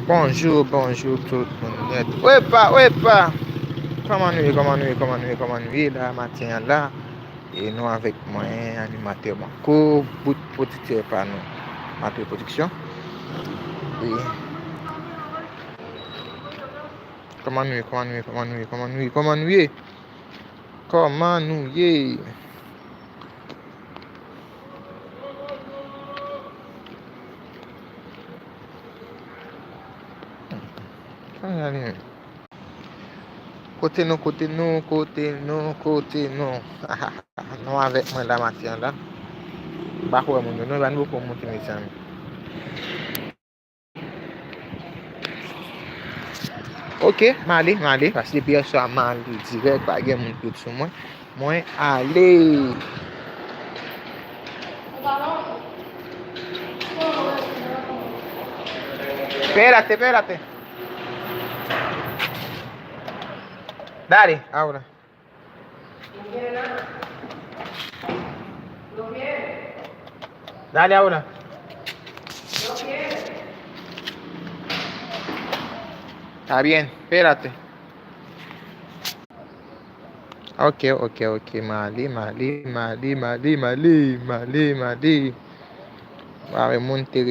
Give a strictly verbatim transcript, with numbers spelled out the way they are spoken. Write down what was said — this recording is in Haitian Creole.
Bonjou, bonjou tout moun nèt. Wepa, wepa! Kòman nou ye, kòman nou ye, kòman nou ye, kòman nou ye la, maten an la? E nou avèk mwen, animatè Marco, bout pwodiktè pa nou, Marco Production. E kòman nou ye, kòman nou ye, kòman nou ye, kòman nou ye, kòman nou ye? Kòman nou ye? Kote nou, kote nou, kote nou, kote nou? Nou avèk mwen la maten an la. M pa kwè moun yo, non, pa nou poko monte, mezanmi. Ok, m ale, m ale, paske depi yèswa m ale dirèk, pa gen moun ki ret sou mwen. Mwen ale. Peye late, peye late. Dale, ahora. Dale ahora. Está bien, espérate. Ok, ok, ok, m ale, m ale, m ale, m ale, m ale, m ale, m ale. Mwen avè moun te